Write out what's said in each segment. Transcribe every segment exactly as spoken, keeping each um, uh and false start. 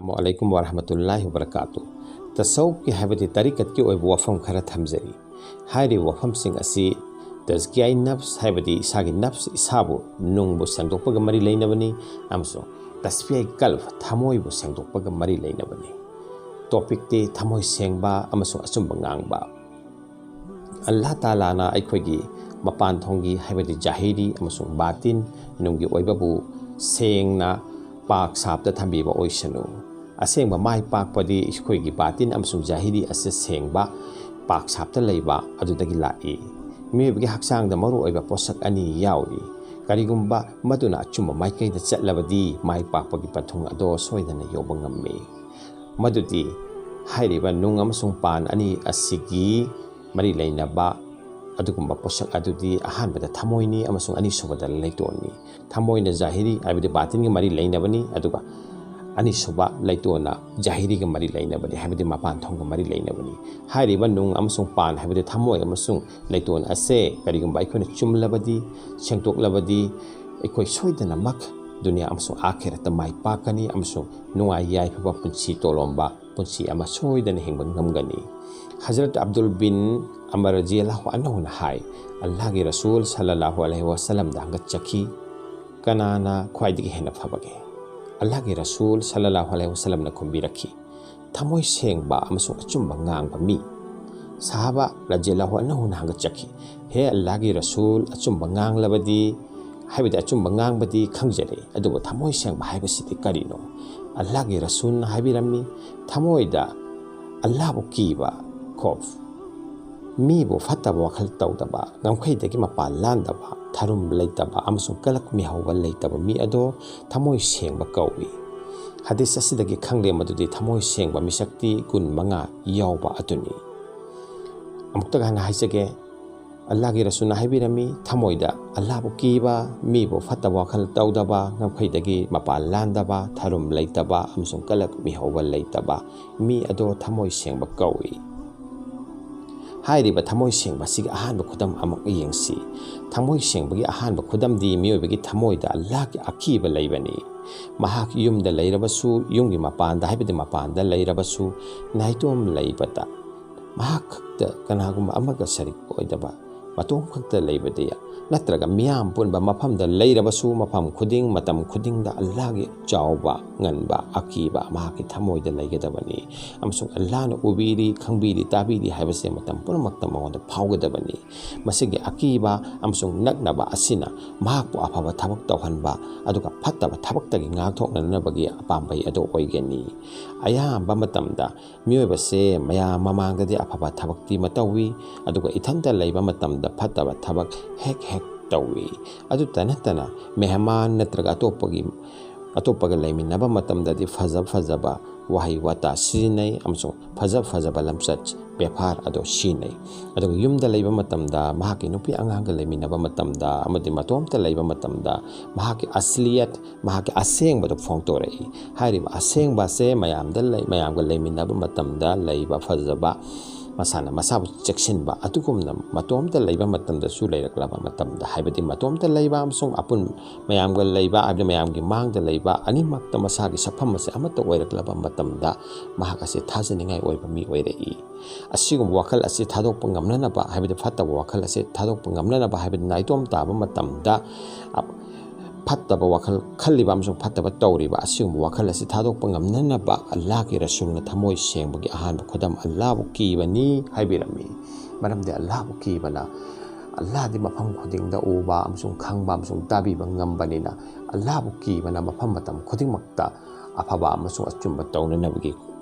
ꯑꯁꯁꯂꯥꯃꯨ ꯑꯂꯥꯏꯀꯨꯝ ꯋꯔꯍꯃꯇꯨꯜꯂꯥꯍꯤ ꯋꯕꯔꯀꯥꯇꯨ꯫ ꯇꯁꯧꯐꯀꯤ ꯍꯥꯏꯕꯗꯤ ꯇꯔꯤꯀꯠꯀꯤ ꯑꯣꯏꯕ ꯋꯥꯐꯝ ꯈꯔ ꯊꯝꯖꯔꯤ꯫ ꯍꯥꯏꯔꯤꯕ ꯋꯥꯐꯝꯁꯤꯡ ꯑꯁꯤ ꯇꯖꯀꯤꯌꯥꯏ ꯅꯐꯁ ꯍꯥꯏꯕꯗꯤ ꯏꯁꯥꯒꯤ ꯅꯐꯁ, ꯏꯁꯥꯕꯨ, ꯅꯨꯡꯕꯨ ꯁꯦꯡꯗꯣꯛꯄꯒ ꯃꯔꯤ ꯂꯩꯅꯕꯅꯤ ꯑꯃꯁꯨꯡ ꯇꯁꯐꯤꯌꯥꯏ ꯀꯜꯕ, ꯊꯃꯣꯏꯕꯨ ꯁꯦꯡꯗꯣꯛꯄꯒ ꯃꯔꯤ ꯂꯩꯅꯕꯅꯤ꯫ ꯇꯣꯄꯤꯛꯇꯤ ꯊꯃꯣꯏ ꯁꯦꯡꯕ ꯑꯃꯁꯨꯡ ꯑꯆꯨꯝꯕ ꯉꯥꯡꯕ꯫ ꯑꯜꯂꯥꯍ ꯇꯥꯂꯥꯅ ꯑꯩꯈꯣꯏꯒꯤ ꯃꯄꯥꯟ ꯊꯣꯡꯒꯤ ꯍꯥꯏꯕꯗꯤ ꯖꯥꯍꯤꯔꯤ ꯑꯃꯁꯨꯡ ꯕꯥꯇꯤꯟ, ꯅꯨꯡꯒꯤ ꯑꯣꯏꯕꯕꯨ ꯁꯦꯡꯅ ꯄꯥꯛ ꯁꯥꯞꯇ ꯊꯝꯕꯤꯕ ꯑꯣꯏꯁꯅꯨ꯫ ꯑꯁꯦꯡꯕ ꯃꯥꯏ ꯄꯥꯛꯄꯗꯤ ꯑꯩꯈꯣꯏꯒꯤ ꯕꯥꯇꯤꯟ ꯑꯃꯁꯨꯡ ꯖꯥꯍꯤꯔꯤ ꯑꯁꯤ ꯁꯦꯡꯕ, ꯄꯥꯛ ꯁꯥꯞꯇ ꯂꯩꯕ ꯑꯗꯨꯗꯒꯤ ꯂꯥꯛꯏ꯫ ꯃꯤꯑꯣꯏꯕꯒꯤ ꯍꯛꯆꯥꯡꯗ ꯃꯔꯨꯑꯣꯏꯕ ꯄꯣꯠꯁꯛ ꯑꯅꯤ ꯌꯥꯎꯔꯤ꯫ ꯀꯔꯤꯒꯨꯝꯕ ꯃꯗꯨꯅ ꯑꯆꯨꯝꯕ ꯃꯥꯏꯀꯩꯗ ꯆꯠꯂꯕꯗꯤ ꯃꯥꯏ ꯄꯥꯛꯄꯒꯤ ꯄꯟꯊꯨꯡ ꯑꯗꯣ ꯁꯣꯏꯗꯅ ꯌꯧꯕ ꯉꯝꯃꯤ꯫ ꯃꯗꯨꯗꯤ ꯍꯥꯏꯔꯤꯕ ꯅꯨꯡ ꯑꯃꯁꯨꯡ ꯄꯥꯟ ꯑꯅꯤ ꯑꯁꯤꯒꯤ ꯃꯔꯤ ꯂꯩꯅꯕ ꯑꯗꯨꯒꯨꯝꯕ ꯄꯣꯠꯁꯛ ꯑꯗꯨꯗꯤ ꯑꯍꯥꯟꯕꯗ ꯊꯃꯣꯏꯅꯤ ꯑꯃꯁꯨꯡ ꯑꯅꯤꯁꯨꯕꯗ ꯂꯩꯇꯣꯟꯅꯤ꯫ ꯊꯃꯣꯏꯅ ꯖꯥꯍꯤꯔꯤ ꯍꯥꯏꯕꯗꯤ ꯕꯥꯇꯤꯟꯒꯤ ꯃꯔꯤ ꯂꯩꯅꯕꯅꯤ, ꯑꯗꯨꯒ ꯑꯅꯤꯁꯨꯕ ꯂꯩꯇꯣꯟꯅ ꯖꯥꯍꯤꯔꯤꯒ ꯃꯔꯤ ꯂꯩꯅꯕꯅꯤ, ꯍꯥꯏꯕꯗꯤ ꯃꯄꯥꯟ ꯊꯣꯡꯒ ꯃꯔꯤ ꯂꯩꯅꯕꯅꯤ꯫ ꯍꯥꯏꯔꯤꯕ ꯅꯨꯡ ꯑꯃꯁꯨꯡ ꯄꯥꯟ ꯍꯥꯏꯕꯗꯤ ꯊꯃꯣꯏ ꯑꯃꯁꯨꯡ ꯂꯩꯇꯣꯟ ꯑꯁꯦ ꯀꯔꯤꯒꯨꯝꯕ ꯑꯩꯈꯣꯏꯅ ꯆꯨꯝꯂꯕꯗꯤ, ꯁꯦꯡꯗꯣꯛꯂꯕꯗꯤ, ꯑꯩꯈꯣꯏ ꯁꯣꯏꯗꯅꯃꯛ ꯗꯨꯅꯤꯌꯥ ꯑꯃꯁꯨꯡ ꯑꯥꯈꯤꯔꯠꯇ ꯃꯥꯏ ꯄꯥꯛꯀꯅꯤ ꯑꯃꯁꯨꯡ ꯅꯨꯡꯉꯥꯏ ꯌꯥꯏꯐꯕ ꯄꯨꯟꯁꯤ ꯇꯣꯂꯣꯝꯕ ꯄꯨꯟꯁꯤ ꯑꯃ ꯁꯣꯏꯗꯅ ꯍꯤꯡꯕ ꯉꯝꯒꯅꯤ꯫ ꯍꯖꯔꯠ ꯑꯕꯗꯨꯜ ꯕꯤꯟ ꯑꯃꯔ ꯔꯖꯤꯌꯜꯂꯥꯍꯨ ꯑꯟꯍꯨꯅ ꯍꯥꯏ, ꯑꯜꯂꯥꯍꯒꯤ ꯔꯁꯨꯜ ꯁꯜꯂꯜꯂꯥꯍꯨ ꯑꯂꯩꯍꯤ ꯋꯁꯜꯂꯝꯗ ꯍꯪꯒꯠꯆꯈꯤ, "ꯀꯅꯥꯅ ꯈ꯭ꯋꯥꯏꯗꯒꯤ ꯍꯦꯟꯅ ꯐꯕꯒꯦ?" ꯑꯜꯂꯥꯍꯒꯤ ꯔꯁꯨꯜ ꯁꯜꯂꯜꯂꯥꯍꯨ ꯑꯂꯩꯍꯤ ꯋꯁꯜꯂꯝꯅ ꯈꯨꯝꯕꯤꯔꯛꯈꯤ, "ꯊꯃꯣꯏ ꯁꯦꯡꯕ ꯑꯃꯁꯨꯡ ꯑꯆꯨꯝꯕ ꯉꯥꯡꯕ ꯃꯤ꯫" ꯁꯍꯥꯕ ꯔꯖꯤꯌꯜꯂꯥꯍꯨ ꯑꯟꯍꯨꯅ ꯍꯪꯒꯠꯆꯈꯤ, "ꯍꯦ ꯑꯜꯂꯥꯍꯒꯤ ꯔꯁꯨꯜ, ꯑꯆꯨꯝꯕ ꯉꯥꯡꯂꯕꯗꯤ, ꯍꯥꯏꯕꯗꯤ ꯑꯆꯨꯝꯕ ꯉꯥꯡꯕꯗꯤ ꯈꯪꯖꯔꯦ, ꯑꯗꯨꯕꯨ ꯊꯃꯣꯏ ꯁꯦꯡꯕ ꯍꯥꯏꯕꯁꯤꯗꯤ ꯀꯔꯤꯅꯣ?" ꯑꯜꯂꯥꯍꯒꯤ ꯔꯁꯨꯜꯅ ꯍꯥꯏꯕꯤꯔꯝꯃꯤ, ꯊꯃꯣꯏꯗ ꯑꯜꯂꯥꯍꯕꯨ ꯀꯤꯕ, ꯈꯣꯐ, ꯃꯤꯕꯨ ꯐꯠꯇꯕ ꯋꯥꯈꯜ ꯇꯧꯗꯕ, ꯉꯝꯈꯩꯗꯒꯤ ꯃꯄꯥꯟ ꯂꯥꯟꯗꯕ, ꯊꯔꯨꯝ ꯂꯩꯇꯕ ꯑꯃꯁꯨꯡ ꯀꯂꯛ ꯃꯤꯍꯧꯕ ꯂꯩꯇꯕ ꯃꯤ ꯑꯗꯣ ꯊꯃꯣꯏ ꯁꯦꯡꯕ ꯀꯧꯏ꯫ ꯍꯗꯤꯁ ꯑꯁꯤꯗꯒꯤ ꯈꯪꯂꯦ ꯃꯗꯨꯗꯤ ꯊꯃꯣꯏ ꯁꯦꯡꯕ ꯃꯤꯁꯛꯇꯤ ꯒꯨꯟ ꯃꯉꯥ ꯌꯥꯎꯕ ꯑꯗꯨꯅꯤ꯫ ꯑꯃꯨꯛꯇꯒ ꯍꯟꯅ ꯍꯥꯏꯖꯒꯦ, ꯑꯜꯂꯥꯍꯒꯤ ꯔꯁꯨꯜꯅ ꯍꯥꯏꯕꯤꯔꯝꯃꯤ, ꯊꯃꯣꯏꯗ ꯑꯜꯂꯥꯍꯕꯨ ꯀꯤꯕ, ꯃꯤꯕꯨ ꯐꯠꯇꯕ ꯋꯥꯈꯜ ꯇꯧꯗꯕ, ꯉꯝꯈꯩꯗꯒꯤ ꯃꯄꯥꯟ ꯂꯥꯟꯗꯕ, ꯊꯔꯨꯝ ꯂꯩꯇꯕ ꯑꯃꯁꯨꯡ ꯀꯂꯛ ꯃꯤꯍꯧꯕ ꯂꯩꯇꯕ ꯃꯤ ꯑꯗꯣ ꯊꯃꯣꯏ ꯁꯦꯡꯕ ꯀꯧꯏ꯫ ꯍꯥꯏꯔꯤꯕ ꯊꯃꯣꯏ ꯁꯦꯡꯕ ꯑꯁꯤꯒꯤ ꯑꯍꯥꯟꯕ ꯈꯨꯗꯝ ꯑꯃꯨꯛ ꯌꯦꯡꯁꯤ꯫ ꯊꯃꯣꯏ ꯁꯦꯡꯕꯒꯤ ꯑꯍꯥꯟꯕ ꯈꯨꯗꯝꯗꯤ ꯃꯤꯑꯣꯏꯕꯒꯤ ꯊꯃꯣꯏꯗ ꯑꯜꯂꯥꯍꯒꯤ ꯑꯀꯤꯕ ꯂꯩꯕꯅꯤ꯫ ꯃꯍꯥꯛ ꯌꯨꯝꯗ ꯂꯩꯔꯕꯁꯨ, ꯌꯨꯝꯒꯤ ꯃꯄꯥꯟꯗ, ꯍꯥꯏꯕꯗꯤ ꯃꯄꯥꯟꯗ ꯂꯩꯔꯕꯁꯨ, ꯅꯥꯏꯇꯣꯝ ꯂꯩꯕꯗ, ꯃꯍꯥꯛ ꯈꯛꯇ, ꯀꯅꯥꯒꯨꯝꯕ ꯑꯃꯒ ꯁꯔꯤꯛ ꯑꯣꯏꯗꯕ, ꯃꯇꯣꯝ ꯈꯛꯇ ꯂꯩꯕꯗ, ꯅꯠꯇ꯭ꯔꯒ ꯃꯤꯌꯥꯝ ꯄꯨꯟꯕ ꯃꯐꯝꯗ ꯂꯩꯔꯕꯁꯨ, ꯃꯐꯝ ꯈꯨꯗꯤꯡ, ꯃꯇꯝ ꯈꯨꯗꯤꯡꯗ ꯑꯜꯂꯥꯍꯒꯤ ꯆꯥꯎꯕ, ꯉꯟꯕ, ꯑꯀꯤꯕ ꯃꯍꯥꯛꯀꯤ ꯊꯃꯣꯏꯗ ꯂꯩꯒꯗꯕꯅꯤ꯫ ꯑꯃꯁꯨꯡ ꯑꯜꯂꯥꯍꯅ ꯎꯕꯤꯔꯤ, ꯈꯪꯕꯤꯔꯤ, ꯇꯥꯕꯤꯔꯤ ꯍꯥꯏꯕꯁꯦ ꯃꯇꯝ ꯄꯨꯝꯅꯃꯛꯇ ꯃꯉꯣꯟꯗ ꯐꯥꯎꯒꯗꯕꯅꯤ꯫ ꯃꯁꯤꯒꯤ ꯑꯀꯤꯕ ꯑꯃꯁꯨꯡ ꯅꯛꯅꯕ ꯑꯁꯤꯅ ꯃꯍꯥꯛꯄꯨ ꯑꯐꯕ ꯊꯕꯛ ꯇꯧꯍꯟꯕ, ꯑꯗꯨꯒ ꯐꯠꯇꯕ ꯊꯕꯛꯇꯒꯤ ꯉꯥꯛꯊꯣꯛꯅꯅꯕꯒꯤ ꯄꯥꯝꯕꯩ ꯑꯗꯨ ꯑꯣꯏꯒꯅꯤ꯫ ꯑꯌꯥꯝꯕ ꯃꯇꯝꯗ ꯃꯤꯑꯣꯏꯕꯁꯦ ꯃꯌꯥꯝ ꯃꯃꯥꯡꯗꯗꯤ ꯑꯐꯕ ꯊꯕꯛꯇꯤ ꯑꯃ ꯇꯧꯏ, ꯑꯗꯨꯒ ꯏꯊꯟꯇ ꯂꯩꯕ ꯃꯇꯝꯗ ꯐꯠꯇꯕ ꯊꯕꯛ ꯍꯦꯛ ꯍꯦꯛ ꯇꯧꯏ꯫ ꯑꯗꯨꯇ ꯅꯠꯇꯅ, ꯃꯦꯍꯃꯥꯟ ꯅꯠꯇ꯭ꯔꯒ ꯑꯇꯣꯞꯄꯒꯤ, ꯑꯇꯣꯞꯄꯒ ꯂꯩꯃꯤꯟꯅꯕ ꯃꯇꯝꯗꯗꯤ ꯐꯖ ꯐꯖꯕ ꯋꯥꯍꯩ ꯋꯥꯇꯥ ꯁꯤꯖꯤꯟꯅꯩ ꯑꯃꯁꯨꯡ ꯐꯖ ꯐꯖꯕ ꯂꯝꯆꯠ ꯕꯦꯕꯥꯔ ꯑꯗꯨ ꯁꯤꯖꯤꯟꯅꯩ꯫ ꯑꯗꯨꯒ ꯌꯨꯝꯗ ꯂꯩꯕ ꯃꯇꯝꯗ, ꯃꯍꯥꯛꯀꯤ ꯅꯨꯄꯤ ꯑꯉꯥꯡꯒ ꯂꯩꯃꯤꯟꯅꯕ ꯃꯇꯝꯗ ꯑꯃꯗꯤ ꯃꯇꯣꯝꯇ ꯂꯩꯕ ꯃꯇꯝꯗ, ꯃꯍꯥꯛꯀꯤ ꯑꯁꯂꯤꯌꯠ, ꯃꯍꯥꯛꯀꯤ ꯑꯁꯦꯡꯕꯗꯨ ꯐꯣꯡꯗꯣꯔꯛꯏ꯫ ꯍꯥꯏꯔꯤꯕ ꯑꯁꯦꯡꯕ ꯑꯁꯦ ꯃꯌꯥꯝꯗ ꯂꯩ-, ꯃꯌꯥꯝꯒ ꯂꯩꯃꯤꯟꯅꯕ ꯃꯇꯝꯗ ꯂꯩꯕ ꯐꯖꯕ, ꯃꯁꯥꯅ ꯃꯁꯥꯕꯨ ꯆꯦꯛꯁꯤꯟꯕ, ꯑꯗꯨꯒꯨꯝꯅ ꯃꯇꯣꯝꯇ ꯂꯩꯕ ꯃꯇꯝꯗꯁꯨ ꯂꯩꯔꯛꯂꯕ ꯃꯇꯝꯗ, ꯍꯥꯏꯕꯗꯤ ꯃꯇꯣꯝꯇ ꯂꯩꯕ ꯑꯃꯁꯨꯡ ꯑꯄꯨꯟ-, ꯃꯌꯥꯝꯒ ꯂꯩꯕ, ꯍꯥꯏꯕꯗꯤ ꯃꯌꯥꯝꯒꯤ ꯃꯥꯡꯗ ꯂꯩꯕ, ꯑꯅꯤꯃꯛꯇ ꯃꯁꯥꯒꯤ ꯁꯛꯐꯝ ꯑꯁꯦ ꯑꯃꯠꯇ ꯑꯣꯏꯔꯛꯂꯕ ꯃꯇꯝꯗ, ꯃꯍꯥꯛ ꯑꯁꯤ ꯊꯥꯖꯅꯤꯡꯉꯥꯏ ꯑꯣꯏꯕ ꯃꯤ ꯑꯣꯏꯔꯛꯏ꯫ ꯑꯁꯤꯒꯨꯝꯕ ꯋꯥꯈꯜ ꯑꯁꯤ ꯊꯥꯗꯣꯛꯄ ꯉꯝꯅꯅꯕ, ꯍꯥꯏꯕꯗꯤ ꯐꯠꯇꯕ ꯋꯥꯈꯜ ꯑꯁꯤ ꯊꯥꯗꯣꯛꯄ ꯉꯝꯅꯅꯕ, ꯍꯥꯏꯕꯗꯤ ꯅꯥꯏꯇꯣꯝ ꯇꯥꯕ ꯃꯇꯝꯗ, ꯑ, ꯐꯠꯇꯕ ꯋꯥꯈꯜ ꯈꯜꯂꯤꯕ ꯑꯃꯁꯨꯡ ꯐꯠꯇꯕ ꯇꯧꯔꯤꯕ ꯑꯁꯤꯒꯨꯝꯕ ꯋꯥꯈꯜ ꯑꯁꯤ ꯊꯥꯗꯣꯛꯄ ꯉꯝꯅꯅꯕ ꯑꯜꯂꯥꯍꯒꯤ ꯔꯁꯨꯜꯅ ꯊꯃꯣꯏ ꯁꯦꯡꯕꯒꯤ ꯑꯍꯥꯟꯕ ꯈꯨꯗꯝ ꯑꯜꯂꯥꯍꯕꯨ ꯀꯤꯕꯅꯤ ꯍꯥꯏꯕꯤꯔꯝꯃꯤ꯫ ꯃꯔꯝꯗꯤ ꯑꯜꯂꯥꯍꯕꯨ ꯀꯤꯕꯅ, ꯑꯜꯂꯥꯍꯗꯤ ꯃꯐꯝ ꯈꯨꯗꯤꯡꯗ ꯎꯕ ꯑꯃꯁꯨꯡ ꯈꯪꯕ ꯑꯃꯁꯨꯡ ꯇꯥꯕꯤꯕ ꯉꯝꯕꯅꯤꯅ, ꯑꯜꯂꯥꯍꯕꯨ ꯀꯤꯕꯅ ꯃꯐꯝ ꯃꯇꯝ ꯈꯨꯗꯤꯡꯃꯛꯇ ꯑꯐꯕ ꯑꯃꯁꯨꯡ ꯑꯆꯨꯝꯕ ꯇꯧꯅꯅꯕꯒꯤ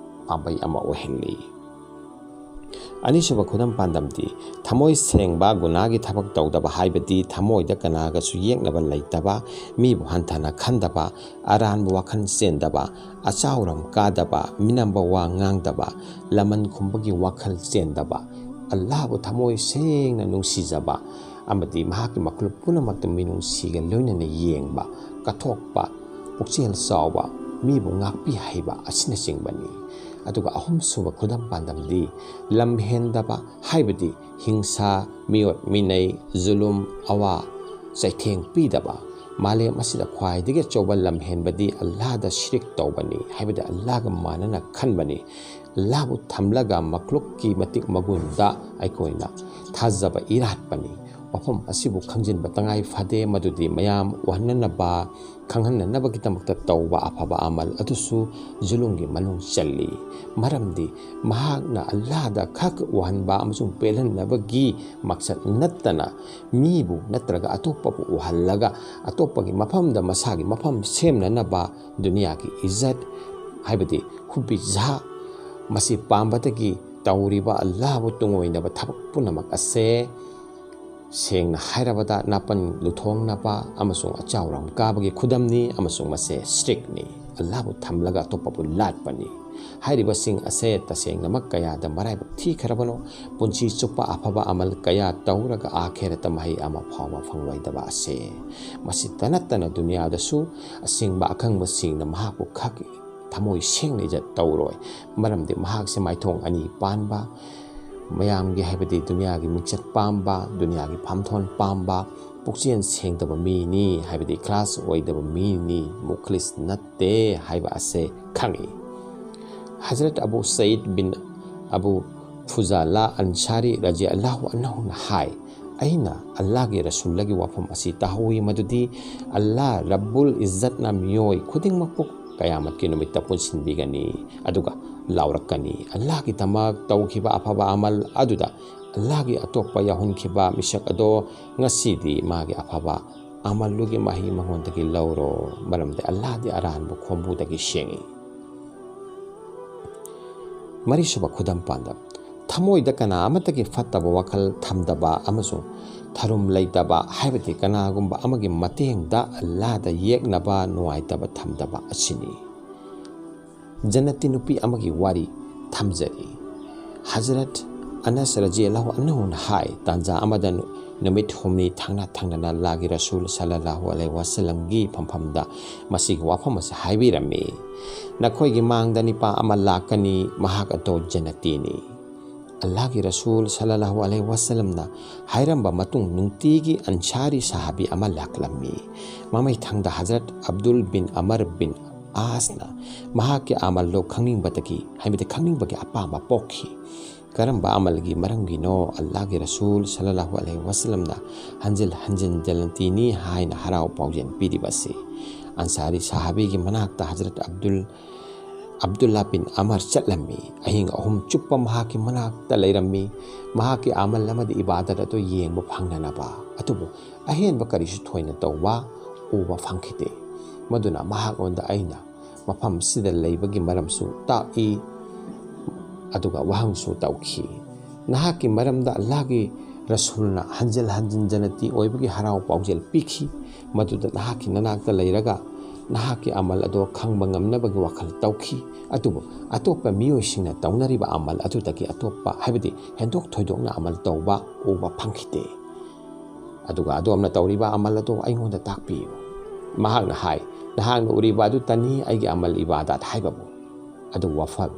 ꯄꯥꯝꯕꯩ ꯑꯃ ꯑꯣꯏꯍꯜꯂꯤ꯫ ꯑꯅꯤꯁꯨꯕ ꯈꯨꯗꯝ ꯄꯥꯟꯗꯝꯗꯤ, ꯊꯃꯣꯏ ꯁꯦꯡꯕ, ꯒꯨꯅꯥꯒꯤ ꯊꯕꯛ ꯇꯧꯗꯕ ꯍꯥꯏꯕꯗꯤ ꯊꯃꯣꯏꯗ ꯀꯅꯥꯒꯁꯨ ꯌꯦꯛꯅꯕ ꯂꯩꯇꯕ, ꯃꯤꯕꯨ ꯍꯟꯊꯅ ꯈꯟꯗꯕ, ꯑꯔꯥꯟꯕ ꯋꯥꯈꯜ ꯆꯦꯟꯗꯕ, ꯑꯆꯥꯎꯔꯝ ꯀꯥꯗꯕ, ꯃꯤꯅꯝꯕ ꯋꯥ ꯉꯥꯡꯗꯕ, ꯂꯃꯟ ꯈꯨꯝꯕꯒꯤ ꯋꯥꯈꯜ ꯆꯦꯟꯗꯕ, ꯑꯜꯂꯥꯍꯕꯨ ꯊꯃꯣꯏ ꯁꯦꯡꯅ ꯅꯨꯡꯁꯤꯖꯕ ꯑꯃꯗꯤ ꯃꯍꯥꯛꯀꯤ ꯃꯈꯂꯨꯛ ꯄꯨꯝꯅꯃꯛꯇ ꯃꯤꯅꯨꯡꯁꯤꯒ ꯂꯣꯏꯅꯅ ꯌꯦꯡꯕ, ꯀꯠꯊꯣꯛꯄ, ꯄꯨꯛꯆꯦꯜ ꯆꯥꯎꯕ, ꯃꯤꯕꯨ ꯉꯥꯛꯄꯤ ꯍꯩꯕ ꯑꯁꯤꯅꯆꯤꯡꯕꯅꯤ꯫ ꯑꯗꯨꯒ ꯑꯍꯨꯝꯁꯨꯕ ꯈꯨꯗꯝ ꯄꯥꯟꯗꯝꯗꯤ ꯂꯝꯍꯦꯟꯗꯕ, ꯍꯥꯏꯕꯗꯤ ꯍꯤꯡꯁꯥ, ꯃꯤꯑꯣꯠ ꯃꯤꯅꯩ, ꯖꯨꯂꯨꯝ, ꯑꯋꯥ ꯆꯩꯊꯦꯡ ꯄꯤꯗꯕ, ꯃꯥꯂꯦꯝ ꯑꯁꯤꯗ ꯈ꯭ꯋꯥꯏꯗꯒꯤ ꯑꯆꯧꯕ ꯂꯝꯍꯦꯟꯕꯗꯤ ꯑꯜꯂꯥꯗ ꯁꯤꯔꯤꯛ ꯇꯧꯕꯅꯤ, ꯍꯥꯏꯕꯗꯤ ꯑꯜꯂꯥꯒ ꯃꯥꯟꯅꯅ ꯈꯟꯕꯅꯤ꯫ ꯑꯜꯂꯥꯕꯨ ꯊꯝꯂꯒ ꯃꯈ꯭ꯂꯨꯛꯀꯤ ꯃꯇꯤꯛ ꯃꯒꯨꯟꯗ ꯑꯩꯈꯣꯏꯅ ꯊꯥꯖꯕ ꯏꯔꯥꯠꯄꯅꯤ꯫ ꯋꯥꯐꯝ ꯑꯁꯤꯕꯨ ꯈꯪꯖꯤꯟꯕ ꯇꯉꯥꯏ ꯐꯗꯦ, ꯃꯗꯨꯗꯤ ꯃꯌꯥꯝ ꯎꯍꯟꯅꯅꯕ, ꯈꯪꯍꯟꯅꯅꯕꯒꯤꯗꯃꯛꯇ ꯇꯧꯕ ꯑꯐꯕ ꯑꯃꯜ ꯑꯗꯨꯁꯨ ꯖꯨꯂꯨꯝꯒꯤ ꯃꯅꯨꯡ ꯆꯜꯂꯤ꯫ ꯃꯔꯝꯗꯤ ꯃꯍꯥꯛꯅ ꯑꯜꯂꯥꯗ ꯈꯛ ꯎꯍꯟꯕ ꯑꯃꯁꯨꯡ ꯄꯦꯜꯍꯟꯅꯕꯒꯤ ꯃꯛꯁꯠ ꯅꯠꯇꯅ ꯃꯤꯕꯨ ꯅꯠꯇ꯭ꯔꯒ ꯑꯇꯣꯞꯄꯕꯨ ꯎꯍꯜꯂꯒ ꯑꯇꯣꯞꯄꯒꯤ ꯃꯐꯝꯗ ꯃꯁꯥꯒꯤ ꯃꯐꯝ ꯁꯦꯝꯅꯅꯕ ꯗꯨꯅꯤꯌꯥꯒꯤ ꯏꯖꯠ, ꯍꯥꯏꯕꯗꯤ ꯈꯨꯕꯤꯖꯥ, ꯃꯁꯤ ꯄꯥꯝꯕꯗꯒꯤ ꯇꯧꯔꯤꯕ ꯑꯜꯂꯥꯍꯕꯨ ꯇꯨꯡꯑꯣꯏꯅꯕ ꯊꯕꯛ ꯄꯨꯝꯅꯃꯛ ꯑꯁꯦ, ꯁꯦꯡꯅ ꯍꯥꯏꯔꯕꯗ, ꯅꯥꯄꯟ ꯂꯨꯊꯣꯡꯅꯕ ꯑꯃꯁꯨꯡ ꯑꯆꯥꯎꯔꯝ ꯀꯥꯕꯒꯤ ꯈꯨꯗꯝꯅꯤ, ꯑꯃꯁꯨꯡ ꯃꯁꯦ ꯁ꯭ꯔꯤꯛꯅꯤ, ꯑꯜꯂꯥꯍꯕꯨ ꯊꯝꯂꯒ ꯑꯇꯣꯞꯄꯕꯨ ꯂꯥꯠꯄꯅꯤ꯫ ꯍꯥꯏꯔꯤꯕꯁꯤꯡ ꯑꯁꯦ ꯇꯁꯦꯡꯅꯃꯛ ꯀꯌꯥꯗ ꯃꯔꯥꯏꯕꯛ ꯊꯤꯈ꯭ꯔꯕꯅꯣ, ꯄꯨꯟꯁꯤ ꯆꯨꯞꯄ ꯑꯐꯕ ꯑꯃꯜ ꯀꯌꯥ ꯇꯧꯔꯒ ꯑꯥꯈꯦꯔꯠꯇ ꯃꯍꯩ ꯑꯃ ꯐꯥꯎꯕ ꯐꯪꯂꯣꯏꯗꯕ ꯑꯁꯦ꯫ ꯃꯁꯤꯇ ꯅꯠꯇꯅ ꯗꯨꯅꯤꯌꯥꯗꯁꯨ ꯑꯁꯦꯡꯕ ꯑꯈꯪꯕꯁꯤꯡꯅ ꯃꯍꯥꯛꯄꯨ ꯈꯛ ꯊꯃꯣꯏ ꯁꯦꯡꯅ ꯏꯖꯠ ꯇꯧꯔꯣꯏ꯫ ꯃꯔꯝꯗꯤ ꯃꯍꯥꯛꯁꯦ ꯃꯥꯏꯊꯣꯡ ꯑꯅꯤ ꯄꯥꯟꯕ, ꯃꯌꯥꯝꯒꯤ, ꯍꯥꯏꯕꯗꯤ ꯗꯨꯅꯤꯌꯥꯒꯤ ꯃꯤꯡꯆꯠ ꯄꯥꯝꯕ, ꯗꯨꯅꯤꯌꯥꯒꯤ ꯐꯝꯊꯣꯟ ꯄꯥꯝꯕ, ꯄꯨꯛꯆꯦꯜ ꯁꯦꯡꯗꯕ ꯃꯤꯅꯤ, ꯍꯥꯏꯕꯗꯤ ꯏꯈ꯭ꯂꯥꯁ ꯑꯣꯏꯗꯕ ꯃꯤꯅꯤ, ꯃꯨꯈ꯭ꯂꯤꯁ ꯅꯠꯇꯦ ꯍꯥꯏꯕ ꯑꯁꯦ ꯈꯪꯏ꯫ ꯍꯖꯔꯠ ꯑꯕꯨ ꯁꯌꯤꯗ ꯕꯤꯟ ꯑꯕꯨ ꯐꯨꯖꯥꯂꯥ ꯑꯟꯁꯥꯔꯤ ꯔꯖꯤꯌꯜꯂꯥꯍꯨ ꯑꯟꯍꯨꯅ ꯍꯥꯏ, ꯑꯩꯅ ꯑꯜꯂꯥꯍꯒꯤ ꯔꯁꯨꯜꯂꯒꯤ ꯋꯥꯐꯝ ꯑꯁꯤ ꯇꯥꯍꯧꯏ, ꯃꯗꯨꯗꯤ ꯑꯜꯂꯥꯍ ꯔꯕꯨꯜ ꯏꯖꯠꯅ ꯃꯤꯑꯣꯏ ꯈꯨꯗꯤꯡꯃꯛꯄꯨ ꯀꯌꯥꯃꯠꯀꯤ ꯅꯨꯃꯤꯠꯇ ꯄꯨꯟꯁꯤꯟꯕꯤꯒꯅꯤ, ꯑꯗꯨꯒ ꯂꯥꯎꯔꯛꯀꯅꯤ, ꯑꯜꯂꯥꯍꯒꯤꯗꯃꯛ ꯇꯧꯈꯤꯕ ꯑꯐꯕ ꯑꯃꯜ ꯑꯗꯨꯗ ꯑꯜꯂꯥꯍꯒꯤ ꯑꯇꯣꯞꯄ ꯌꯥꯎꯍꯟꯈꯤꯕ ꯃꯤꯁꯛ ꯑꯗꯣ ꯉꯁꯤꯗꯤ ꯃꯥꯒꯤ ꯑꯐꯕ ꯑꯃꯜꯗꯨꯒꯤ ꯃꯍꯩ ꯃꯉꯣꯟꯗꯒꯤ ꯂꯧꯔꯣ, ꯃꯔꯝꯗꯤ ꯑꯜꯂꯥꯍꯗꯤ ꯑꯔꯥꯟꯕ ꯈꯣꯝꯕꯨꯗꯒꯤ ꯁꯦꯡꯏ꯫ ꯃꯔꯤꯁꯨꯕ ꯈꯨꯗꯝ ꯄꯥꯟꯗꯝ, ꯊꯃꯣꯏꯗ ꯀꯅꯥ ꯑꯃꯠꯇꯒꯤ ꯐꯠꯇꯕ ꯋꯥꯈꯜ ꯊꯝꯗꯕ ꯑꯃꯁꯨꯡ ꯊꯔꯨꯝ ꯂꯩꯇꯕ, ꯍꯥꯏꯕꯗꯤ ꯀꯅꯥꯒꯨꯝꯕ ꯑꯃꯒꯤ ꯃꯇꯦꯡꯗ ꯑꯜꯂꯥꯍꯗ ꯌꯦꯛꯅꯕ ꯅꯨꯡꯉꯥꯏꯇꯕ ꯊꯝꯗꯕ ꯑꯁꯤꯅꯤ꯫ ꯖꯟꯅꯇꯤ ꯅꯨꯄꯤ ꯑꯃꯒꯤ ꯋꯥꯔꯤ ꯊꯝꯖꯔꯤ꯫ ꯍꯖꯔꯠ ꯑꯅꯁ ꯔꯖꯤꯌꯜꯂꯥꯍꯨ ꯑꯟꯍꯨꯅ ꯍꯥꯏ, ꯇꯥꯟꯖꯥ ꯑꯃꯗ ꯅꯨ-, ꯅꯨꯃꯤꯠ ꯍꯨꯝꯅꯤ ꯊꯪꯅ ꯊꯪꯅꯅ ꯑꯜꯂꯥꯍꯒꯤ ꯔꯁꯨꯜ ꯁꯜꯂꯜꯂꯥꯍꯨ ꯑꯂꯩꯍꯤ ꯋꯥꯁꯜꯂꯝꯒꯤ ꯐꯝꯐꯝꯗ ꯃꯁꯤꯒꯤ ꯋꯥꯐꯝ ꯑꯁꯤ ꯍꯥꯏꯕꯤꯔꯝꯃꯤ꯫ "ꯅꯈꯣꯏꯒꯤ ꯃꯥꯡꯗ ꯅꯤꯄꯥ ꯑꯃ ꯂꯥꯛꯀꯅꯤ, ꯃꯍꯥꯛ ꯑꯗꯣ ꯖꯟꯅꯇꯤꯅꯤ"꯫ ꯑꯜꯂꯥꯍꯒꯤ ꯔꯁꯨꯜ ꯁꯜꯂꯜꯂꯥꯍꯨ ꯑꯂꯩꯍꯤ ꯋꯥꯁꯜꯂꯝꯅ ꯍꯥꯏꯔꯝꯕ ꯃꯇꯨꯡ ꯅꯨꯡꯇꯤꯒꯤ ꯑꯟꯁꯥꯔꯤ ꯁꯍꯥꯕꯤ ꯑꯃ ꯂꯥꯛꯂꯝꯃꯤ꯫ ꯃꯃꯩꯊꯪꯗ ꯍꯖꯔꯠ ꯑꯕꯗꯨꯜ ꯕꯤꯟ ꯑꯃꯔ ꯕꯤꯟ ꯑꯥꯁꯅ ꯃꯍꯥꯛꯀꯤ ꯑꯃꯜꯗꯣ ꯈꯪꯅꯤꯡꯕꯗꯒꯤ, ꯍꯥꯏꯕꯗꯤ ꯈꯪꯅꯤꯡꯕꯒꯤ ꯑꯄꯥꯝꯕ ꯄꯣꯛꯈꯤ꯫ "ꯀꯔꯝꯕ ꯑꯃꯜꯒꯤ ꯃꯔꯝꯒꯤꯅꯣ ꯑꯜꯂꯥꯍꯒꯤ ꯔꯁꯨꯜ ꯁꯜꯂꯜꯂꯥꯍꯨ ꯑꯂꯩꯍꯤ ꯋꯥꯁꯜꯂꯝꯅ ꯍꯟꯖꯤꯜ ꯍꯟꯖꯤꯟ ꯖꯟꯅꯇꯤꯅꯤ ꯍꯥꯏꯅ ꯍꯔꯥꯎ ꯄꯥꯎꯖꯦꯜ ꯄꯤꯔꯤꯕꯁꯤ?" ꯑꯟꯁꯥꯔꯤ ꯁꯍꯥꯕꯤꯒꯤ ꯃꯅꯥꯛꯇ ꯍꯖꯔꯠ ꯑꯕꯗꯨꯜ, ꯑꯕꯗꯨꯜꯂꯥ ꯕꯤꯟ ꯑꯃꯔ ꯆꯠꯂꯝꯃꯤ꯫ ꯑꯍꯤꯡ ꯑꯍꯨꯝ ꯆꯨꯞꯄ ꯃꯍꯥꯛꯀꯤ ꯃꯅꯥꯛꯇ ꯂꯩꯔꯝꯃꯤ, ꯃꯍꯥꯛꯀꯤ ꯑꯃꯜ ꯑꯃꯗꯤ ꯏꯕꯥꯗꯠ ꯑꯗꯨ ꯌꯦꯡꯕ ꯐꯪꯅꯅꯕ꯫ ꯑꯗꯨꯕꯨ ꯑꯍꯦꯟꯕ ꯀꯔꯤꯁꯨ ꯊꯣꯏꯅ ꯇꯧꯕ ꯎꯕ ꯐꯪꯈꯤꯗꯦ꯫ ꯃꯗꯨꯅ ꯃꯍꯥꯛꯉꯣꯟꯗ ꯑꯩꯅ ꯃꯐꯝꯁꯤꯗ ꯂꯩꯕꯒꯤ ꯃꯔꯝꯁꯨ ꯇꯥꯛꯏ, ꯑꯗꯨꯒ ꯋꯥꯍꯪꯁꯨ ꯇꯧꯈꯤ꯫ "ꯅꯍꯥꯛꯀꯤ ꯃꯔꯝꯗ ꯑꯜꯂꯥꯍꯒꯤ ꯔꯁꯨꯜꯅ ꯍꯟꯖꯤꯜ ꯍꯟꯖꯤꯟ ꯖꯟꯅꯇꯤ ꯑꯣꯏꯕꯒꯤ ꯍꯔꯥꯎ ꯄꯥꯎꯖꯦꯜ ꯄꯤꯈꯤ, ꯃꯗꯨꯗ ꯅꯍꯥꯛꯀꯤ ꯅꯅꯥꯛꯇ ꯂꯩꯔꯒ ꯅꯍꯥꯛꯀꯤ ꯑꯃꯜ ꯑꯗꯣ ꯈꯪꯕ ꯉꯝꯅꯕꯒꯤ ꯋꯥꯈꯜ ꯇꯧꯈꯤ꯫ ꯑꯗꯨꯕꯨ ꯑꯇꯣꯞꯄ ꯃꯤꯑꯣꯏꯁꯤꯡꯅ ꯇꯧꯅꯔꯤꯕ ꯑꯃꯜ ꯑꯗꯨꯗꯒꯤ ꯑꯇꯣꯞꯄ, ꯍꯥꯏꯕꯗꯤ ꯍꯦꯟꯗꯣꯛ ꯊꯣꯏꯗꯣꯛꯅ ꯑꯃꯜ ꯇꯧꯕ ꯎꯕ ꯐꯪꯈꯤꯗꯦ꯫ ꯑꯗꯨꯒ ꯑꯗꯣꯝꯅ ꯇꯧꯔꯤꯕ ꯑꯃꯜ ꯑꯗꯣ ꯑꯩꯉꯣꯟꯗ ꯇꯥꯛꯄꯤꯌꯨ"꯫ ꯃꯍꯥꯛꯅ ꯍꯥꯏ, "ꯅꯍꯥꯛꯅ ꯎꯔꯤꯕ ꯑꯗꯨꯇꯅꯤ ꯑꯩꯒꯤ ꯑꯃꯜ ꯏꯕꯥꯗꯥꯠ ꯍꯥꯏꯕꯕꯨ꯫ ꯑꯗꯨꯕꯨ ꯋꯥꯐꯝ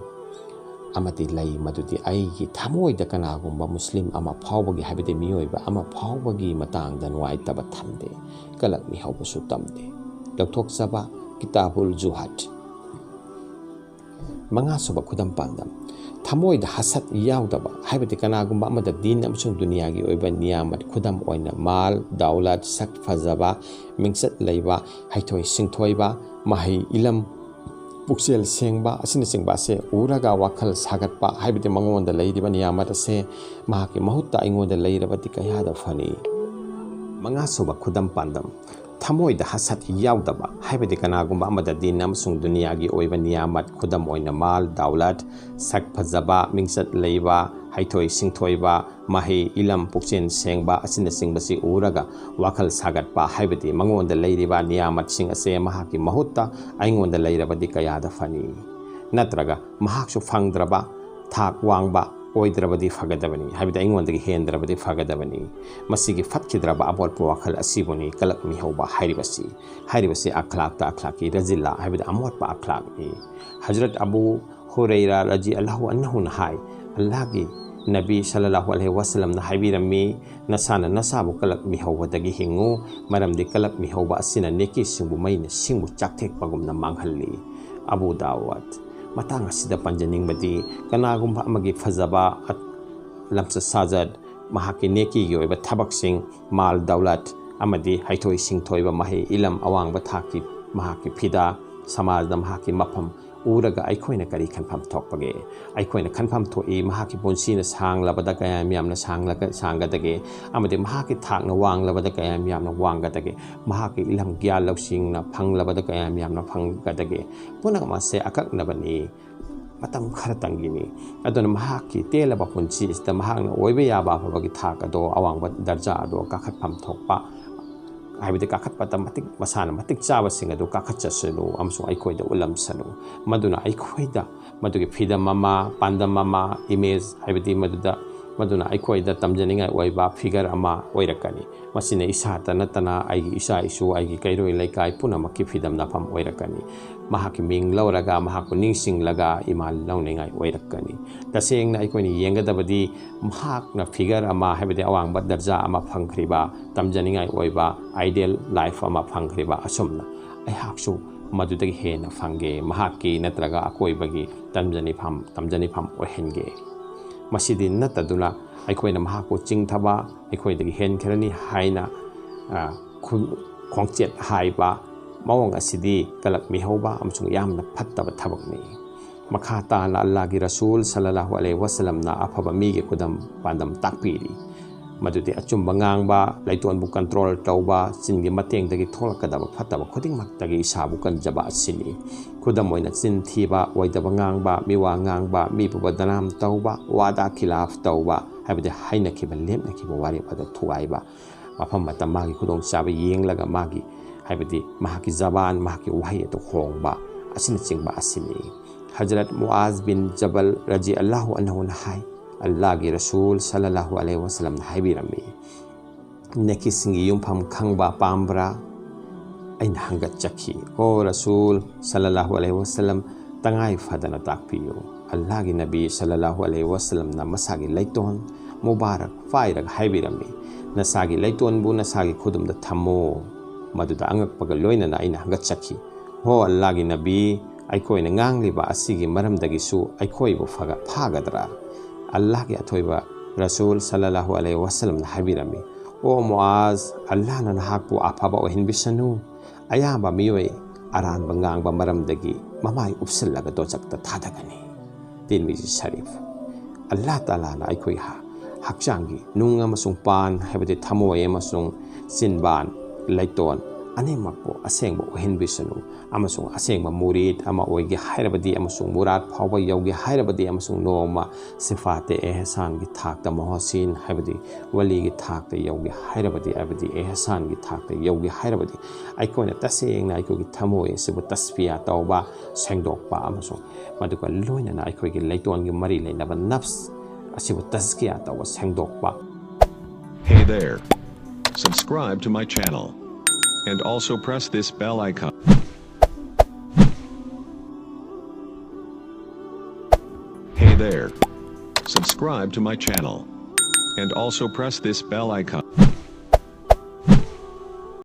ꯑꯃꯗꯤ ꯂꯩ, ꯃꯗꯨꯗꯤ ꯑꯩꯒꯤ ꯊꯃꯣꯏꯗ ꯀꯅꯥꯒꯨꯝꯕ ꯃꯨꯁꯂꯤꯝ ꯑꯃ ꯐꯥꯎꯕꯒꯤ, ꯍꯥꯏꯕꯗꯤ ꯃꯤꯑꯣꯏꯕ ꯑꯃ ꯐꯥꯎꯕꯒꯤ ꯃꯇꯥꯡꯗ ꯅꯨꯡꯉꯥꯏꯇꯕ ꯊꯝꯗꯦ, ꯀꯂꯛ ꯃꯤꯍꯧꯕꯁꯨ ꯇꯝꯗꯦ"꯫ ꯂꯧꯊꯣꯛꯆꯕ, ꯀꯤꯇꯥꯕꯨꯜ ꯖꯨꯍꯗ꯫ ꯃꯉꯥꯁꯨꯕ ꯈꯨꯗꯝ ꯄꯥꯟꯗꯝ꯫ ꯊꯃꯣꯏꯗ ꯍꯁꯠ ꯌꯥꯎꯗꯕ, ꯍꯥꯏꯕꯗꯤ ꯀꯅꯥꯒꯨꯝꯕ ꯑꯃꯗ ꯗꯤꯟ ꯑꯃꯁꯨꯡ ꯗꯨꯅꯤꯌꯥꯒꯤ ꯑꯣꯏꯕ ꯅꯤꯌꯥꯃꯠ, ꯈꯨꯗꯝ ꯑꯣꯏꯅ ꯃꯥꯜ, ꯗꯥꯎꯂꯠ, ꯁꯛ ꯐꯖꯕ, ꯃꯤꯡꯆꯠ ꯂꯩꯕ, ꯍꯩꯊꯣꯏ ꯁꯤꯡꯊꯣꯏꯕ, ꯃꯍꯩ ꯏꯂꯝ, ꯄꯨꯛꯆꯦꯜ ꯁꯦꯡꯕ ꯑꯁꯤꯅꯆꯤꯡꯕ ꯑꯁꯦ ꯎꯔꯒ ꯋꯥꯈꯜ ꯁꯥꯒꯠꯄ, ꯍꯥꯏꯕꯗꯤ ꯃꯉꯣꯟꯗ ꯂꯩꯔꯤꯕ ꯅꯤꯌꯥꯃꯠ ꯑꯁꯦ ꯃꯍꯥꯛꯀꯤ ꯃꯍꯨꯠꯇ ꯑꯩꯉꯣꯟꯗ ꯂꯩꯔꯕꯗꯤ ꯀꯌꯥꯗ ꯐꯅꯤ꯫ ꯃꯉꯥꯁꯨꯕ ꯈꯨꯗꯝ ꯄꯥꯟꯗꯝ꯫ ꯊꯃꯣꯏꯗ ꯍꯁꯠ ꯌꯥꯎꯗꯕ, ꯍꯥꯏꯕꯗꯤ ꯀꯅꯥꯒꯨꯝꯕ ꯑꯃꯗ ꯗꯤꯟ ꯑꯃꯁꯨꯡ ꯗꯨꯅꯤꯌꯥꯒꯤ ꯑꯣꯏꯕ ꯅꯤꯌꯥꯃꯠ, ꯈꯨꯗꯝ ꯑꯣꯏꯅ ꯃꯥꯜ, ꯗꯥꯎꯂꯠ, ꯁꯛ ꯐꯖꯕ, ꯃꯤꯡꯆꯠ ꯂꯩꯕ, ꯍꯩꯊꯣꯏ ꯁꯤꯡꯊꯣꯏꯕ, ꯃꯍꯩ ꯏꯂꯝ, ꯄꯨꯛꯆꯦꯜ ꯁꯦꯡꯕ ꯑꯁꯤꯅꯆꯤꯡꯕꯁꯤ ꯎꯔꯒ ꯋꯥꯈꯜ ꯁꯥꯒꯠꯄ, ꯍꯥꯏꯕꯗꯤ ꯃꯉꯣꯟꯗ ꯂꯩꯔꯤꯕ ꯅꯤꯌꯥꯃꯠꯁꯤꯡ ꯑꯁꯦ ꯃꯍꯥꯛꯀꯤ ꯃꯍꯨꯠꯇ ꯑꯩꯉꯣꯟꯗ ꯂꯩꯔꯕꯗꯤ ꯀꯌꯥꯗ ꯐꯅꯤ꯫ ꯅꯠꯇ꯭ꯔꯒ ꯃꯍꯥꯛꯁꯨ ꯐꯪꯗ꯭ꯔꯕ, ꯊꯥꯛ ꯋꯥꯡꯕ, ꯑꯣꯏꯗ꯭ꯔꯕꯗꯤ ꯐꯒꯗꯕꯅꯤ, ꯍꯥꯏꯕꯗꯤ ꯑꯩꯉꯣꯟꯗꯒꯤ ꯍꯦꯟꯗ꯭ꯔꯕꯗꯤ ꯐꯒꯗꯕꯅꯤ꯫ ꯃꯁꯤꯒꯤ ꯐꯠꯈꯤꯗ꯭ꯔꯕ ꯑꯃꯣꯠꯄ ꯋꯥꯈꯜ ꯑꯁꯤꯕꯨꯅꯤ ꯀꯂꯛ ꯃꯤꯍꯧꯕ ꯍꯥꯏꯔꯤꯕꯁꯤ꯫ ꯍꯥꯏꯔꯤꯕꯁꯤ ꯑꯈ꯭ꯂꯥꯛꯇ ꯑꯈ꯭ꯂꯥꯛꯀꯤ ꯔꯖꯤꯜꯂꯥ, ꯍꯥꯏꯕꯗꯤ ꯑꯃꯣꯠꯄ ꯑꯈ꯭ꯂꯥꯛꯅꯤ꯫ ꯍꯖꯔꯠ ꯑꯕꯨ ꯍꯨꯔꯩꯔꯥ ꯔꯖꯤ ꯑꯜꯂꯥꯍꯨ ꯑꯟꯍꯨꯅ ꯍꯥꯏ, ꯑꯜꯂꯥꯍꯒꯤ ꯅꯕꯤ ꯁꯜꯂꯜꯂꯥꯍꯨ ꯑꯂꯩꯍꯤ ꯋꯥꯁꯜꯂꯝꯅ ꯍꯥꯏꯕꯤꯔꯝꯃꯤ, "ꯅꯁꯥꯅ ꯅꯁꯥꯕꯨ ꯀꯂꯛ ꯃꯤꯍꯧꯕꯗꯒꯤ ꯍꯤꯡꯉꯨ, ꯃꯔꯝꯗꯤ ꯀꯂꯛ ꯃꯤꯍꯧꯕ ꯑꯁꯤꯅ ꯅꯦꯀꯤꯁꯤꯡꯕꯨ ꯃꯩꯅ ꯁꯤꯡꯕꯨ ꯆꯥꯛꯊꯦꯛꯄꯒꯨꯝꯅ ꯃꯥꯡꯍꯜꯂꯤ"꯫ ꯑꯕꯨ ꯗꯥꯋꯠ꯫ ꯃꯇꯥꯡ ꯑꯁꯤꯗ ꯄꯟꯖꯅꯤꯡꯕꯗꯤ, ꯀꯅꯥꯒꯨꯝꯕ ꯑꯃꯒꯤ ꯐꯖꯕ ꯑꯠ-, ꯂꯝꯆꯠ ꯁꯥꯖꯠ, ꯃꯍꯥꯛꯀꯤ ꯅꯦꯀꯤꯒꯤ ꯑꯣꯏꯕ ꯊꯕꯛꯁꯤꯡ, ꯃꯥꯜ ꯗꯧꯂꯠ ꯑꯃꯗꯤ ꯍꯩꯊꯣꯏ ꯁꯤꯡꯊꯣꯏꯕ ꯃꯍꯩ ꯏꯂꯝ, ꯑꯋꯥꯡꯕ ꯊꯥꯛꯀꯤ ꯃꯍꯥꯛꯀꯤ ꯐꯤꯗꯥ, ꯁꯃꯥꯖꯗ ꯃꯍꯥꯛꯀꯤ ꯃꯐꯝ ꯎꯔꯒ ꯑꯩꯈꯣꯏꯅ ꯀꯔꯤ ꯈꯟꯐꯝ ꯊꯣꯛꯄꯒꯦ? ꯑꯩꯈꯣꯏꯅ ꯈꯟꯐꯝ ꯊꯣꯛꯏ, ꯃꯍꯥꯛꯀꯤ ꯄꯨꯟꯁꯤꯅ ꯁꯥꯡꯂꯕꯗ ꯀꯌꯥꯝ ꯌꯥꯝꯅ ꯁꯥꯡꯂꯒ-, ꯁꯥꯡꯒꯗꯒꯦ? ꯑꯃꯗꯤ ꯃꯍꯥꯛꯀꯤ ꯊꯥꯛꯅ ꯋꯥꯡꯂꯕꯗ ꯀꯌꯥꯝ ꯌꯥꯝꯅ ꯋꯥꯡꯒꯗꯒꯦ? ꯃꯍꯥꯛꯀꯤ ꯏꯂꯝ ꯒ꯭ꯌꯥꯟ ꯂꯧꯁꯤꯡꯅ ꯐꯪꯂꯕꯗ ꯀꯌꯥꯝ ꯌꯥꯝꯅ ꯐꯪꯒꯗꯒꯦ? ꯄꯨꯝꯅꯃꯛ ꯑꯁꯦ ꯑꯀꯛꯅꯕꯅꯤ, ꯃꯇꯝ ꯈꯔꯇꯪꯒꯤꯅꯤ꯫ ꯑꯗꯨꯅ ꯃꯍꯥꯛꯀꯤ ꯇꯦꯜꯂꯕ ꯄꯨꯟꯁꯤ ꯑꯁꯤꯗ ꯃꯍꯥꯛꯅ ꯑꯣꯏꯕ ꯌꯥꯕ ꯑꯐꯕꯒꯤ ꯊꯥꯛ ꯑꯗꯣ, ꯑꯋꯥꯡꯕ ꯗꯔꯖꯥ ꯑꯗꯣ ꯀꯥꯈꯠꯐꯝ ꯊꯣꯛꯄ, ꯍꯥꯏꯕꯗꯤ ꯀꯥꯈꯠꯄꯗ ꯃꯇꯤꯛ, ꯃꯁꯥꯅ ꯃꯇꯤꯛ ꯆꯥꯕꯁꯤꯡ ꯑꯗꯨ ꯀꯥꯈꯠꯆꯁꯅꯨ ꯑꯃꯁꯨꯡ ꯑꯩꯈꯣꯏꯗ ꯎꯠꯂꯝꯁꯅꯨ꯫ ꯃꯗꯨꯅ ꯑꯩꯈꯣꯏꯗ ꯃꯗꯨꯒꯤ ꯐ꯭ꯔꯤꯗꯝ ꯑꯃ, ꯄꯥꯟꯗꯝ ꯑꯃ, ꯏꯃꯦꯖ, ꯍꯥꯏꯕꯗꯤ ꯃꯗꯨꯗ, ꯃꯗꯨꯅ ꯑꯩꯈꯣꯏꯗ ꯇꯝꯖꯅꯤꯡꯉꯥꯏ ꯑꯣꯏꯕ ꯐꯤꯒꯔ ꯑꯃ ꯑꯣꯏꯔꯛꯀꯅꯤ꯫ ꯃꯁꯤꯅ ꯏꯁꯥꯇ ꯅꯠꯇꯅ ꯑꯩꯒꯤ ꯏꯆꯥ ꯏꯁꯨ, ꯑꯩꯒꯤ ꯀꯩꯔꯣꯏ ꯂꯩꯀꯥꯏ ꯄꯨꯝꯅꯃꯛꯀꯤ ꯐ꯭ꯔꯤꯗꯝ ꯅꯐꯝ ꯑꯣꯏꯔꯛꯀꯅꯤ꯫ ꯃꯍꯥꯛꯀꯤ ꯃꯤꯡ ꯂꯧꯔꯒ ꯃꯍꯥꯛꯄꯨ ꯅꯤꯡꯁꯤꯡꯂꯒ ꯏꯃꯥꯟ ꯂꯧꯅꯤꯡꯉꯥꯏ ꯑꯣꯏꯔꯛꯀꯅꯤ꯫ ꯇꯁꯦꯡꯅ ꯑꯩꯈꯣꯏꯅ ꯌꯦꯡꯒꯗꯕꯗꯤ ꯃꯍꯥꯛꯅ ꯐꯤꯒꯔ ꯑꯃ, ꯍꯥꯏꯕꯗꯤ ꯑꯋꯥꯡꯕ ꯗꯔꯖꯥ ꯑꯃ ꯐꯪꯈ꯭ꯔꯤꯕ, ꯇꯝꯖꯅꯤꯡꯉꯥꯏ ꯑꯣꯏꯕ ꯑꯥꯏꯗꯤꯌꯦꯜ ꯂꯥꯏꯐ ꯑꯃ ꯐꯪꯈ꯭ꯔꯤꯕ ꯑꯁꯨꯝꯅ ꯑꯩꯍꯥꯛꯁꯨ ꯃꯗꯨꯗꯒꯤ ꯍꯦꯟꯅ ꯐꯪꯒꯦ, ꯃꯍꯥꯛꯀꯤ ꯅꯠꯇ꯭ꯔꯒ ꯑꯀꯣꯏꯕꯒꯤ ꯇꯝꯖꯅꯤꯐꯝ, ꯇꯝꯖꯅꯤꯐꯝ ꯑꯣꯏꯍꯟꯒꯦ꯫ ꯃꯁꯤꯗꯤ ꯅꯠꯇꯗꯨꯅ ꯑꯩꯈꯣꯏꯅ ꯃꯍꯥꯛꯄꯨ ꯆꯤꯡꯊꯕ, ꯑꯩꯈꯣꯏꯗꯒꯤ ꯍꯦꯟꯈ꯭ꯔꯅꯤ ꯍꯥꯏꯅ, ꯑ, ꯈꯨ-, ꯈꯣꯡꯆꯦꯠ ꯍꯥꯏꯕ ꯃꯑꯣꯡ ꯑꯁꯤꯗꯤ ꯀꯂꯛ ꯃꯤꯍꯧꯕ ꯑꯃꯁꯨꯡ ꯌꯥꯝꯅ ꯐꯠꯇꯕ ꯊꯕꯛꯅꯤ꯫ ꯃꯈꯥ ꯇꯥꯅ ꯑꯜꯂꯥꯍꯒꯤ ꯔꯁꯨꯜ ꯁꯜꯂꯜꯂꯥꯍꯨ ꯑꯂꯩꯍꯤ ꯋꯥꯁꯜꯂꯝꯅ ꯑꯐꯕ ꯃꯤꯒꯤ ꯈꯨꯗꯝ ꯄꯥꯟꯗꯝ ꯇꯥꯛꯄꯤꯔꯤ꯫ ꯃꯗꯨꯗꯤ ꯑꯆꯨꯝꯕ ꯉꯥꯡꯕ, ꯂꯩꯇꯣꯟꯕꯨ ꯀꯟꯇ꯭ꯔꯣꯜ ꯇꯧꯕ, ꯆꯤꯟꯒꯤ ꯃꯇꯦꯡꯗꯒꯤ ꯊꯣꯛꯂꯛꯀꯗꯕ ꯐꯠꯇꯕ ꯈꯨꯗꯤꯡꯃꯛꯇꯒꯤ ꯏꯁꯥꯕꯨ ꯀꯟꯖꯕ ꯑꯁꯤꯅꯤ꯫ ꯈꯨꯗꯝ ꯑꯣꯏꯅ, ꯆꯤꯟ ꯊꯤꯕ, ꯑꯣꯏꯗꯕ ꯉꯥꯡꯕ, ꯃꯤꯋꯥ ꯉꯥꯡꯕ, ꯃꯤꯕꯨ ꯕꯗꯅꯥꯝ ꯇꯧꯕ, ꯋꯥꯗꯥ ꯈꯤꯂꯥꯐ ꯇꯧꯕ, ꯍꯥꯏꯕꯗꯤ ꯍꯥꯏꯅꯈꯤꯕ, ꯂꯦꯞꯅꯈꯤꯕ ꯋꯥꯔꯦꯞ ꯑꯗꯨ ꯊꯨꯒꯥꯏꯕ, ꯃꯐꯝ ꯃꯇꯝ ꯃꯥꯒꯤ ꯈꯨꯗꯣꯡꯆꯥꯕ ꯌꯦꯡꯂꯒ ꯃꯥꯒꯤ, ꯍꯥꯏꯕꯗꯤ ꯃꯍꯥꯛꯀꯤ ꯖꯕꯥꯟ, ꯃꯍꯥꯛꯀꯤ ꯋꯥꯍꯩ ꯑꯗꯨ ꯍꯣꯡꯕ ꯑꯁꯤꯅꯆꯤꯡꯕ ꯑꯁꯤꯅꯤ꯫ ꯍꯖꯔꯠ ꯃꯨꯑꯥꯖ ꯕꯤꯟ ꯖꯕꯜ ꯔꯖꯤ ꯑꯜꯂꯥꯍꯨ ꯑꯟꯍꯨꯅ ꯍꯥꯏ, ꯑꯜꯂꯥꯍꯒꯤ ꯔꯁꯨꯜ ꯁꯜꯂꯜꯂꯥꯍꯨ ꯑꯂꯩꯍꯤ ꯋꯥꯁꯂꯝꯅ ꯍꯥꯏꯕꯤꯔꯝꯃꯤ, "ꯅꯦꯀꯤꯁꯤꯡꯒꯤ ꯌꯨꯝꯐꯝ ꯈꯪꯕ ꯄꯥꯝꯕ꯭ꯔꯥ?" ꯑꯩꯅ ꯍꯪꯒꯠꯆꯈꯤ, "ꯑꯣ ꯔꯁꯨꯜ ꯁꯜꯂꯜꯂꯥꯍꯨ ꯑꯂꯩꯍꯤ ꯋꯥꯁꯂꯝ, ꯇꯉꯥꯏ ꯐꯗꯅ ꯇꯥꯛꯄꯤꯌꯨ꯫" ꯑꯜꯂꯥꯍꯒꯤ ꯅꯕꯤ ꯁꯜꯂꯜꯂꯥꯍꯨ ꯑꯂꯩꯍꯤ ꯋꯥꯁꯂꯝꯅ ꯃꯁꯥꯒꯤ ꯂꯩꯇꯣꯟ ꯃꯨꯕꯥꯔꯛ ꯄꯥꯏꯔꯒ ꯍꯥꯏꯕꯤꯔꯝꯃꯤ, "ꯅꯁꯥꯒꯤ ꯂꯩꯇꯣꯟꯕꯨ ꯅꯁꯥꯒꯤ ꯈꯨꯗꯨꯝꯗ ꯊꯝꯃꯨ꯫" ꯃꯗꯨꯗ ꯑꯉꯛꯄꯒ ꯂꯣꯏꯅꯅ ꯑꯩꯅ ꯍꯪꯒꯠꯆꯈꯤ, "ꯍꯣ ꯑꯜꯂꯥꯍꯒꯤ ꯅꯕꯤ, ꯑꯩꯈꯣꯏꯅ ꯉꯥꯡꯂꯤꯕ ꯑꯁꯤꯒꯤ ꯃꯔꯝꯗꯒꯤꯁꯨ ꯑꯩꯈꯣꯏꯕꯨ ꯐꯒ-, ꯐꯥꯒꯗ꯭ꯔꯥ?" ꯑꯜꯂꯥꯍꯒꯤ ꯑꯊꯣꯏꯕ ꯔꯁꯨꯜ ꯁꯜꯂꯜꯂꯥꯍꯨ ꯑꯂꯩꯍꯤ ꯋꯥꯁꯂꯝꯅ ꯍꯥꯏꯕꯤꯔꯝꯃꯤ, "ꯑꯣ ꯃꯨꯑꯥꯖ, ꯑꯜꯂꯥꯍꯅ ꯅꯍꯥꯛꯄꯨ ꯑꯐꯕ ꯑꯣꯏꯍꯟꯕꯤꯁꯅꯨ꯫ ꯑꯌꯥꯝꯕ ꯃꯤꯑꯣꯏ ꯑꯔꯥꯟꯕ ꯉꯥꯡꯕ ꯃꯔꯝꯗꯒꯤ ꯃꯃꯥꯏ ꯎꯞꯁꯤꯜꯂꯒ ꯗꯣꯖꯛꯇ ꯊꯥꯗꯒꯅꯤ꯫" ꯇꯤꯔꯃꯤꯖꯤ ꯁꯔꯤꯐ꯫ ꯑꯜꯂꯥꯍ ꯇꯥꯂꯥꯅ ꯑꯩꯈꯣꯏ ꯍ-, ꯍꯛꯆꯥꯡꯒꯤ ꯅꯨꯡ ꯑꯃꯁꯨꯡ ꯄꯥꯟ, ꯍꯥꯏꯕꯗꯤ ꯊꯃꯣꯏ ꯑꯃꯁꯨꯡ ꯆꯤꯟꯕꯥꯟ, ꯂꯩꯇꯣꯟ ꯑꯅꯤꯃꯛꯄꯨ ꯑꯁꯦꯡꯕ ꯑꯣꯏꯍꯟꯕꯤꯁꯅꯨ, ꯑꯃꯁꯨꯡ ꯑꯁꯦꯡꯕ ꯃꯨꯔꯤꯗ ꯑꯃ ꯑꯣꯏꯒꯦ ꯍꯥꯏꯔꯕꯗꯤ ꯑꯃꯁꯨꯡ ꯃꯨꯔꯥꯗ ꯐꯥꯎꯕ ꯌꯧꯒꯦ ꯍꯥꯏꯔꯕꯗꯤ ꯑꯃꯁꯨꯡ ꯅꯣꯡꯃ ꯁꯤꯐꯥꯇꯦ ꯑꯦꯍꯁꯥꯟꯒꯤ ꯊꯥꯛꯇ, ꯃꯣꯍꯁꯤꯟ ꯍꯥꯏꯕꯗꯤ ꯋꯥꯂꯤꯒꯤ ꯊꯥꯛꯇ ꯌꯧꯒꯦ ꯍꯥꯏꯔꯕꯗꯤ, ꯍꯥꯏꯕꯗꯤ ꯑꯦꯍꯁꯥꯟꯒꯤ ꯊꯥꯛꯇ ꯌꯧꯒꯦ ꯍꯥꯏꯔꯕꯗꯤ, ꯑꯩꯈꯣꯏꯅ ꯇꯁꯦꯡꯅ ꯑꯩꯈꯣꯏꯒꯤ ꯊꯃꯣꯏ ꯑꯁꯤꯕꯨ ꯇꯁꯐꯤꯌꯥ ꯇꯧꯕ, ꯁꯦꯡꯗꯣꯛꯄ ꯑꯃꯁꯨꯡ ꯃꯗꯨꯒ ꯂꯣꯏꯅꯅ ꯑꯩꯈꯣꯏꯒꯤ ꯂꯩꯇꯣꯟꯒꯤ ꯃꯔꯤ ꯂꯩꯅꯕ ꯅꯐꯁ ꯑꯁꯤꯕꯨ ꯇꯖꯀꯤꯌꯥ ꯇꯧꯕ, ꯁꯦꯡꯗꯣꯛꯄ꯫ Hey there. Subscribe to my channel. And also press this bell icon. Hey there. Subscribe to my channel. And also press this bell icon.